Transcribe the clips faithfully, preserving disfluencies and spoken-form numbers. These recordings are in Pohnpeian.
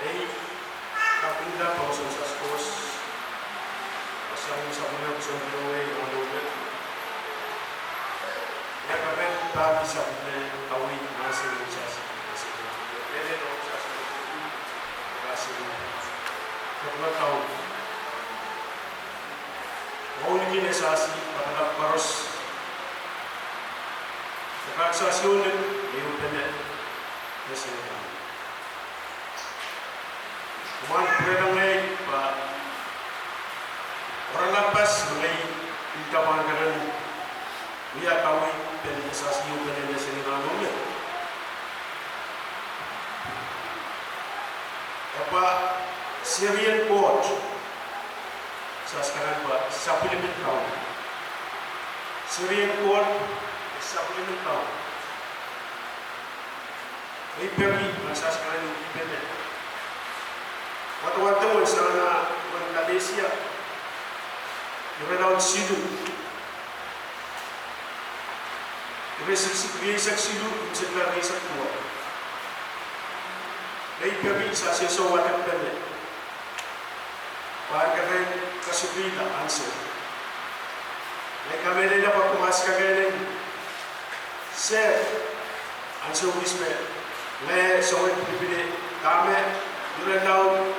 Ei, kapingda Paul Sosas Kos, sang sapwellime sounpar wei, alowe. Ia kamen pahn sapwellime kawi mahsen en Sosas, mahsen en Sosas, mahsen en Sosas. Kapingda Paul. Wauneki Sosas, kapingda koaros. Kapingda Sosas, ionek, ehu pene, mahsen en Sosas. Kumwail pwurehng ei pwe oaralap pas me ei pil tapwanderen wia kawi pene Sosas, ehu pene mahsen en Sosas. E pwe serien Koht, Sosas karanih pwe sapwellimen Kaun. Serien Koht, sapwellimen Kaun. Ei peki, ma Sosas karanih pene. Wadawad ehu sang nan Kalesia irelaud siluh. Ire siksik rieisek siluh, unsek rieisek duwau. Ei peki Sosas e soh wadek pene. Pahn kak kasapihla ansou. Ngehi kamehlele pwe kumwail kak sehse ansou kis me ngehi soangen pwilipwili dahme irelaud,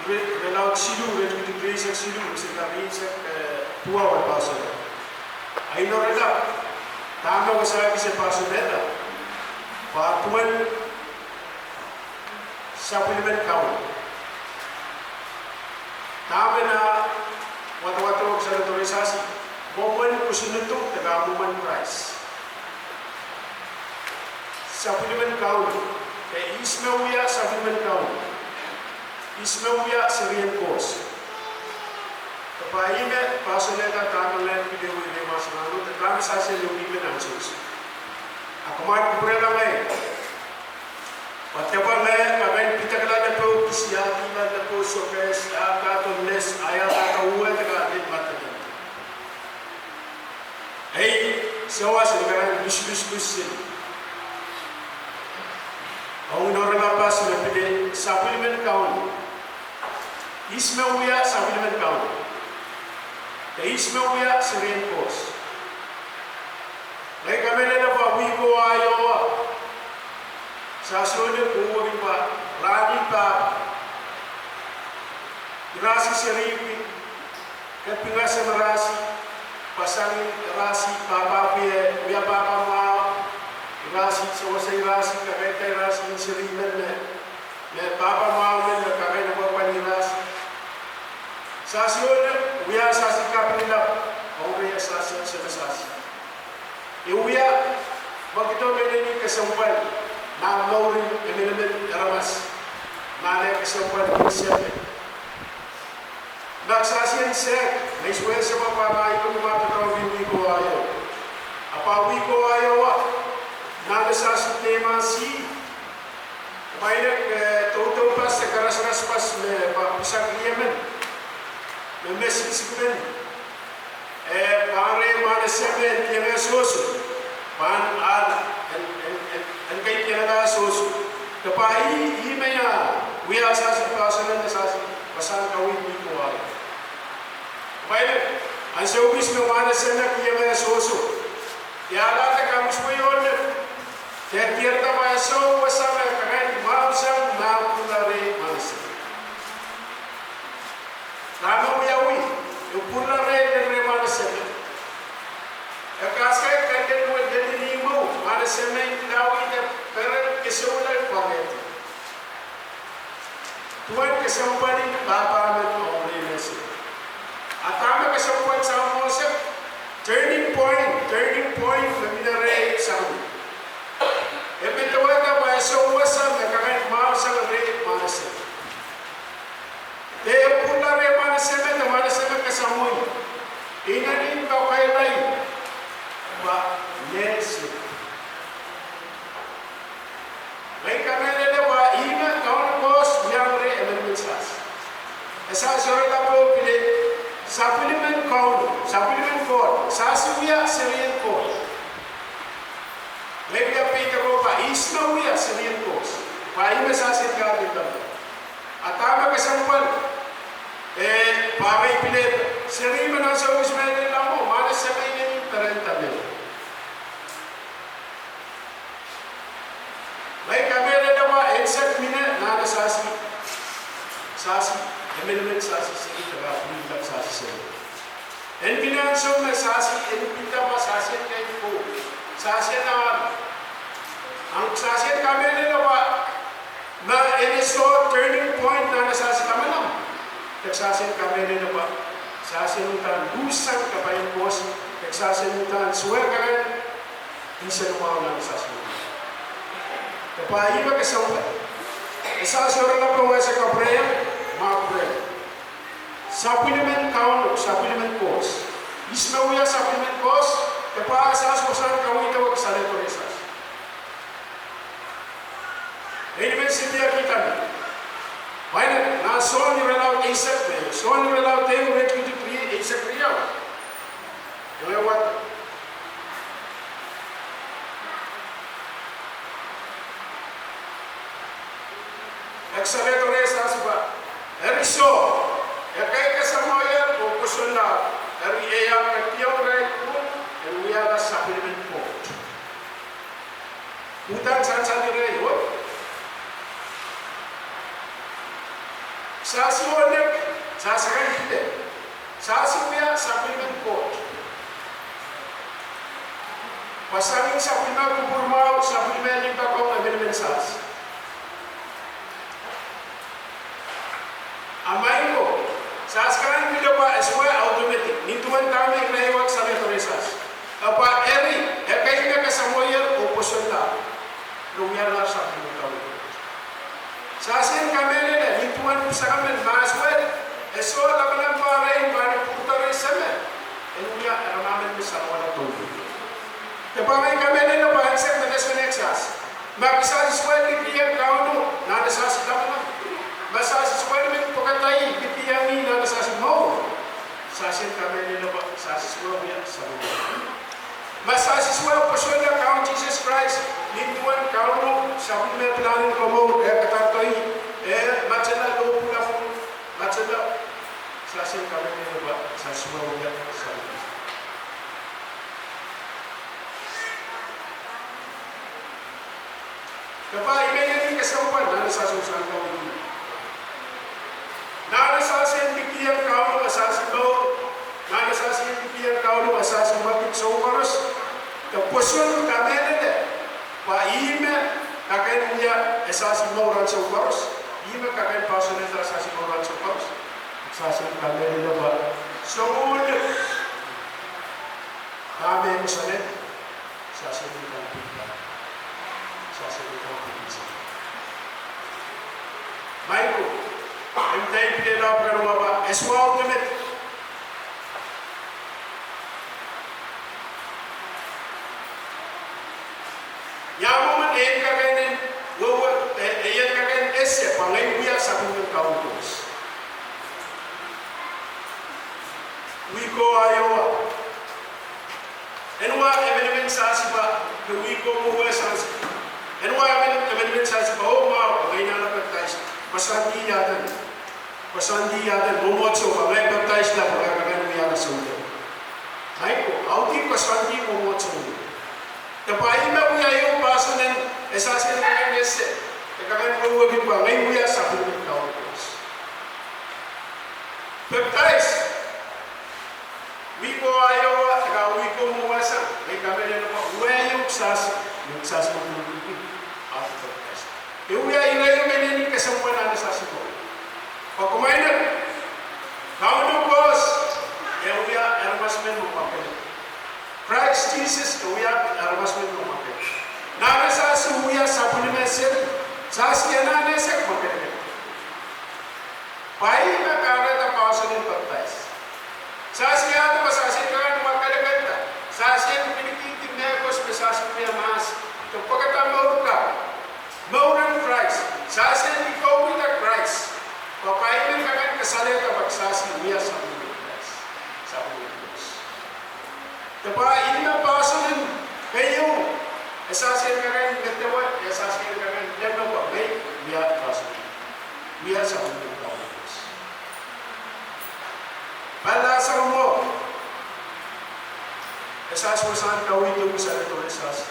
ire, irelaud siluh, ire tikitik rieisek siluh, unsek rieisek, eh, duwau e pahn sohte. Ahi norelap, dahme wasa kis e pahn sohte, pwe duwen sapwellimen Kaun. Dahme nan wadawad ehu sang nan Sosas, mwomwen kosonnedo de mwomwen Krais. Sapwellimen Kaun, de ihs me wia sapwellimen Kaun. Ihs me wia serien Koht. Pwe ih me pahn sohte dahme ngehi pil wia mahsen en Sosas, de dahme Sosas e lohkihong ansou. A kumwail pwurehng ei. Pwe dahme ngehi kakehr pidekla lepo, kisiakihla lepo, sokehs, iang kahdo nes, iang kahdo uwe, de kakehr pil matete. Ei, Sosas e karanih lusilusilusil. Ong norelap pas me pide sapwellimen Kaun. Ihs me wia sapwellimen Kaun. De ihs me wia serien Koht. Ngehi kamehlele pwe wihko aio, Sosas e uhwong pwe rahnen pahpa, irasi seri pwihn, kapinga sang irasi, pasang irasi, pahpa pwihn, wia pahpa mwahu, irasi, sewese irasi, kakehr irasi, seri men me, me pahpa mwahu men me kakehr pahpa irasi. Sosas e wia Sosas kapinga, oh wia Sosas, Sosas. E wia, pwe kitail en ese kesempwal nan mouren emenemen aramas, nan kesempwal en sehse. Nan Sosas en sehse, me iswese pahpa ma ipw ma pahpa wihko aio. A pahpa wihko aio, nan Sosas en mahs, Kumwail, eh, toutou pas de karasaras pas me pahpa pisek riemen, me me siksik men, E pahn reh mwahnese me en kiheng sohso. Pahn ahla, en, en, en, en kiheng sohso. Ke pahn ih, ih me ia, wia sasi, pastor en sasi, pastor kawi ni kuwari. Pwe, ansou kis me mwahnese me kiheng sohso. Ia la te kamus pwe iohne. Te diarada pwe e sou wasa me kakain mwahu sang me pwurala reh mwahnese. Dahme wiawi, e pwurala reh, reh mwahnese. E kasik kandel wet lel ni mwo, mwahnese me kilawih de peren keseulal pwangehdi. Duwen kesempwal en pahpa men ong reh mwahnese. A dahme kesempwal sang Moses, turning point, turning point, me mihla reh sang. E men duwehte pwe e sou wasa me kakain mwahu sang reh mwahnese. De e pwurala reh mwahnese me, de mwahnese me kesamwoh. Inenen pakailai, pwe nese. Ngehi kamehlele pwe ih me Kauno Koht wiahiong reh emenemen sasi. E sasi oaralap oh pil, sapwellimen Kauno, sapwellimen Koht, sasi wia serien Koht. Ngehi wia peidoro pwe ihs me wia serien Koht. Pwe ih me sasi en kahrehda. A dahme kesempwal, e pahn reh pil, seri me nan sou Ismail en lamo, mwahnese me inenen peren dahme. Ngehi kamehlele pwe en sehd mine nan sasi, sasi, emenemen sasi seri, de pahn pil sasi seri. En mine ansou me sasi, en pil dahme sasi en kei ko, sasi en ahn. Ahn sasi en kamehlele pwe, ma en soh turning point nan sasi lamalam. Dek sasi en kamehlele pwe, sasi en uhdahn luhsang kapai en Koht, dek sasi en uhdahn suwed kakain, insenamwahu nan sasi. Dek pwe ih me kesempwal. E sasi oaralap oh wasa kapwurehiong, ma pwurehiong. Sapwellimen Kauno, sapwellimen Koht. Ihs me wia sapwellimen Koht, e pahn sasi wasahn kaweid oh kasalehdo reh sasi. Ehi, I men siliakihda me. Pwe nan Sohn irelaud eisek me, Sohn irelaud ehu, iretikitik eisek riau. Ewe wad. E kasalehdo reh sasi pwe, eri soh, ekei kesamwohier oh pwoson laud, eri e ahpw ketiong irail pwung en wiahla sapwellimen Koht. Uhdahn sansal ire oh. Sasi onek, sasi kan pil. Sasi wia sapwellimen Koht. Pwe sang sapwellime kupwur mwahu, sapwellime limpoak ong emenemen sasi. A maing ko, sasi kan pil pwe e sohte automatic, nin duwen dahme irail wet kasalehdo reh sasi. E pwe eri, ekei me kesamwohier oh pwoson laud, re wiahla sapwellimen Koht. Sasi en kamehlele, nin duwen pwuhk sarawi me mas wet, e soh lamalam pwe irail pahn pwurala reh seme, en wia aramas men me sarawala douluhl. Dek pwe ngehi kamehlele pwe en sehd me kesempwal en sasi. Ma sasi suwed kihong Kauno nan sasi lamalam. Ma sasi suwed men pwekada ih, kihong ih nan sasi mour. Sasi en kamehlele pwe sasi suwed wia sapwellime. Ma sasi suwed pwoson Kaun Sises Krais, nin duwen Kauno, sapwellime pilahn en komour, e kadarodohi, e matala lohpwuo lapwung, matala, sasi en kamehlele pwe sasi suwed wia sapwellime. Dek pwe ih me inenen kesempwal nan sasi wasahn kaweid. Nan sasi en kihong Kauno e sasi mour, nan sasi en kihong Kauno e sasi mwekid soukoaros, de pwoson kamehlele, pwe ih me kak en wia e sasi mour en soukoaros, ih me kak en poahsoanehda sasi mour en soukoaros, sasi en kamehlele pwe, soangen dahme e koasoane, sasi en kan pil. Sasi en kan pil. Maing ko, en dahme pil ahpw pwurala pwe, e sohte automatic. Ia mwomwen en kak en, wehwe, e, en kak en ese pwe ngehi wia sapwellimen Kauno Koht. Wiko Iowa. En wa emenemen sahsipa, ke wiko mwowe sahsipa. En wa emen, emenemen sahsipa, oh mwahu, ngehi anahne papidais. Koasoandi iaden. Koasoandi iaden, mwomwohdiso, pwe ngehi papidais la, pwe ngehi kak en wiahla souleng. Ahi ko, audih koasoandi mwomwohdiso. Dahme pahn wia ehu pahson en, e sahsi en kak en ese, e kak en wehwehki pwe ngehi wia sapwellimen Kauno Koht. Papidais. Wiko aio, e kak wiko mwowe sang, ngehi kamehlele pwe wia ehu sahsi, sahsi me pwurpwurki, ah, papidais. E wia ire ehu me inenen kesempwal nan sahsi ko. Pwe kumwail, Kauno Koht, e wia aramas men me mwakelekel. Krais Sises, e wia aramas men me mwakelekel. Nan sahsi wia sapwellime seri, sahsi anahne seri mwakelekel. Pwe ih me kahrehda pahson en papidais. Sahsi ahd pwe sahsi en kak en mwakelekelda. Sahsi en pwilikihdi mehkot me sahsi wia mahs. De pwekada mour kan. Mour en Krais. Sahsi en likouki Krais. Pwe pahn ih me kak en kasalehda pwe sahsi wia sapwellime Krais. Sapwellime Krais. De pwe ih me pahson en keieu, e sahsi en kak en medewe, e sahsi en kak en leme pwe ngehi wia pahson. Wia sapwellime Kauno Koht. Paliwar sang mwo, e sahsi wasahn kaweid oh kasalehdo rehi sahsi.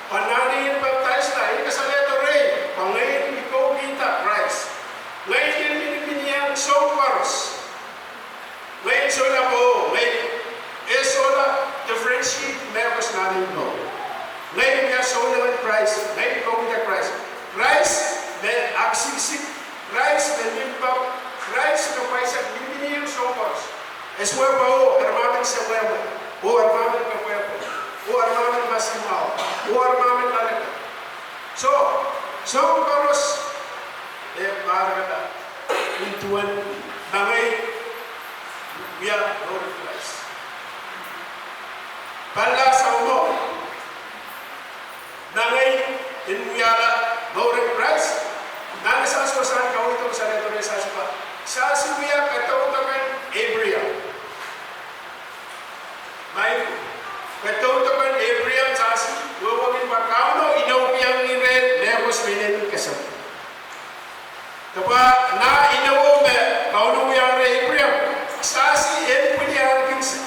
Pwe nan ei papidais la, I kasalehdo rehi, pwe ngehi likoukihda Krais. Ngehi miniminiong soahng koaros. Ngehi solahr pwe, ngehi, e solahr differentiate mehkot nan ei mour. Ngehi wia souleng en Krais, ngehi likoukihda Krais. Krais me aksikisik, Krais me limpoak, Krais me pwaisek miniminiong soahng koaros. E solahr pwe, oh, eremahn semwehmwe, oh, eremahn kepwehpwe, oh, eremahn masimwahu, oh, eremahn laleke. Soh, soahng koaros, e pahn kak nin duwen ma ngehi wia mour en Krais. Paliwar sang mwo, ma ngehi en wiahla mour en Krais, nan sahsi wasahn kaweid oh kasalehdo rehi sahsi pwe, sahsi wia kadaudoken Eipraam. Maing ko, kadaudoken Eipraam sahsi, wehwehki pwe Kauno inoukiong ire mehkot me inenen kesempwal. De pwe nan inou me Kauno wiahiong reh Eipraam, sahsi en pwili ahneki,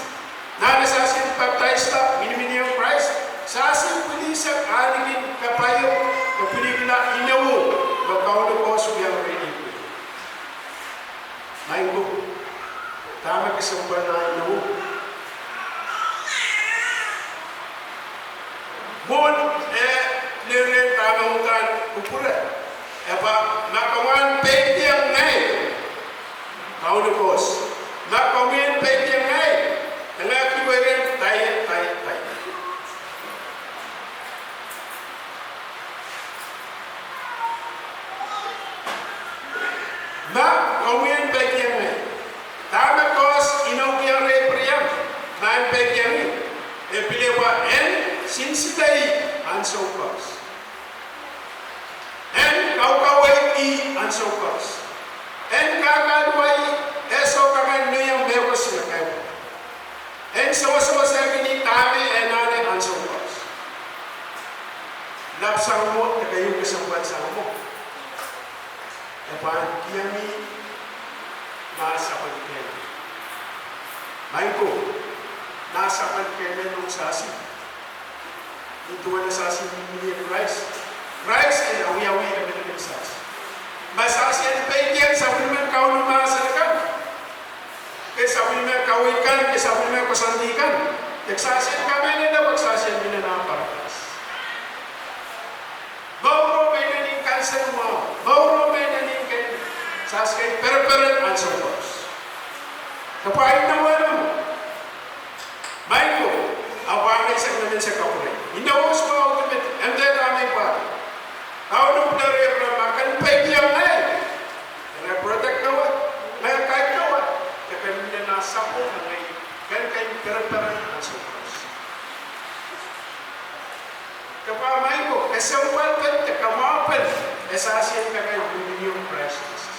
nan sahsi en papidais la, miniminiong Krais, sahsi pwilisek ahneki kapai oh, de pwilikihla inou me Kauno Koht wiahiong reh Eipraam. Maing ko, dahme kesempwal nan inou? Mwohn, eh, lere dahme uhdahn kupwure, e pwe, ma komw en peikiong ngehi, Kauno Koht, ma komw en peikiong ngehi, e ngehi kiwei rehn tai, tai, tai. Ma komw en peikiong ngehi, dahme Koht inoukiong reh Eipraam, ma en peikiong ih, e pil pwe en sinsile ih ahnsou koaros. En kaukaweid ih ahnsou koaros. En kakaluwa ih, eh soh, kak en meiong mehkot me keieu. En sewesewese kin dahme e anahne ahnsou koaros. Lap sang mwo, de keieu kesempwal sang mwo, e pahn kihong ih nah sapwellime. Maing ko, nah sapwellime ong sahsi. Nin duwen sahsi miniminiong Krais. Krais en awiawi emenemen sahsi. Ma sahsi en peikiong sapwellimen Kauno mahsen kan, de sapwellimen kaweid kan, de sapwellimen koasoandi kan, de sahsi en kamehlele pwe sahsi en mihmi nan paradais. Mouro me inenen kansenamwahu, mouro me inenen kei, sahsi kei pereperen ahnsou koaros. De pwe ih nan wehwehki Maing ko, ahpw ahnsou me menseng kapwure. Inou oh soahng me, e dehr dahme pahn. Kauno pil reh Eipraam, ma ke en peikiong ngehi, ke en protect-e wet, me guide-e wet, de ke en mihmi nan sapwellime ngehi, ke en kak pereperen ahnsou koaros. Ke pahn maing ko, kesempwal pil, de kamwahu pil, e sahsi en kak en miniminiong Krais Sises.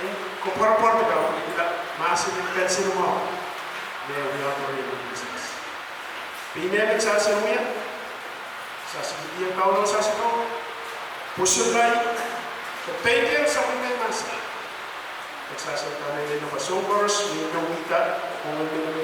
en koapworopwor de pahn pil mahsen en pensin mwahu me wiawi rehn Sises. Pein me Sises wia, Sises wia Kauno Sises ko, pwoson laud, de pein me Sises wia mahsen. Sises kamehlele me soun koaros me wia wihda, oh me me